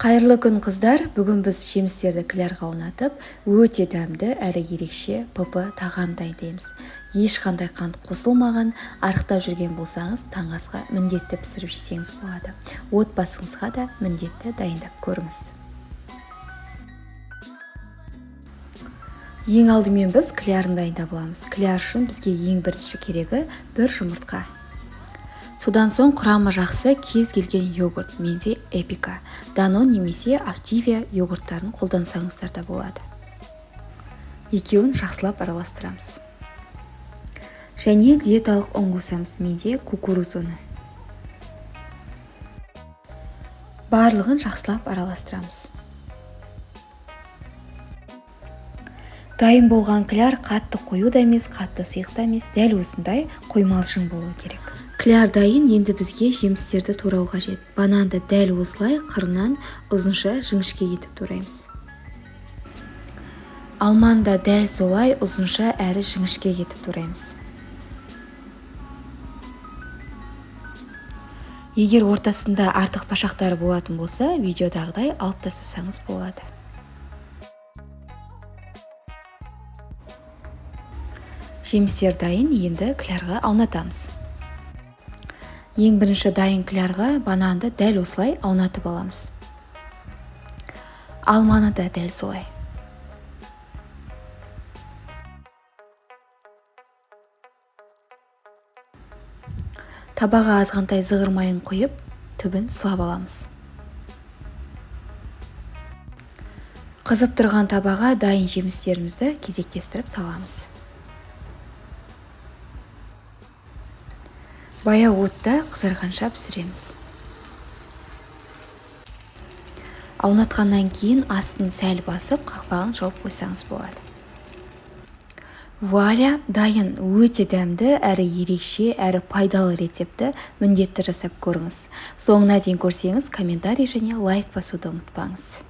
Қайырлы күн, қыздар! Бүгін біз жемістерді клярға аунатып, өте дәмді әрі ерекше ПП тағам дайындаймыз. Ешқандай қант қосылмаған, арықтап жүрген болсаңыз, таңғы асқа міндетті пісіріп жесеңіз болады. Отбасыңызға да міндетті дайындап көріңіз. Ең алдымен біз клярын дайындап аламыз. Кляр үшін бізге ең бірінші керегі бір жұмыртқа. Содан соң құрамы жақсы кез келген йогурт, менде Эпика, Данон немесе Активия йогурттарын қолдансаңыздар да болады. Екеуін жақсылап араластырамыз. Және диеталық ұн қосамыз, менде кукуруз ұны. Барлығын жақсылап араластырамыз. Дайын болған кляр қатты қою да емес, қатты сұйық та емес, дәл осындай қоймалжың болу керек. Кляр дайын, енді бізге жемістерді турау қажет. Бананды дәл осылай қырынан ұзынша жіңішке етіп тураймыз. Алманы да дәл солай ұзынша әрі жіңішке етіп тураймыз. Егер ортасында артық башақтары болатын болса, видеодағыдай алып тастасаңыз болады. Жемістер дайын, енді клярға аунатамыз. Ең бірінші дайын клярға бананды дәл осылай аунатып аламыз. Алманы да дәл солай. Табаға азғантай зығыр майын құйып, түбін сылап аламыз. Қызып тұрған табаға дайын жемістерімізді кезектестіріп саламыз. Баяу отта қызарғанша пісіреміз. Аунатқаннан кейін астын сәл басып, қақпағын жауып қойсаңыз болады. Вуаля, дайын, өте дәмді, әрі ерекше, әрі пайдалы рецепті міндетті жасап көріңіз. Соңына дейін көрсеңіз, комментарий және лайк басуды ұмытпаңыз.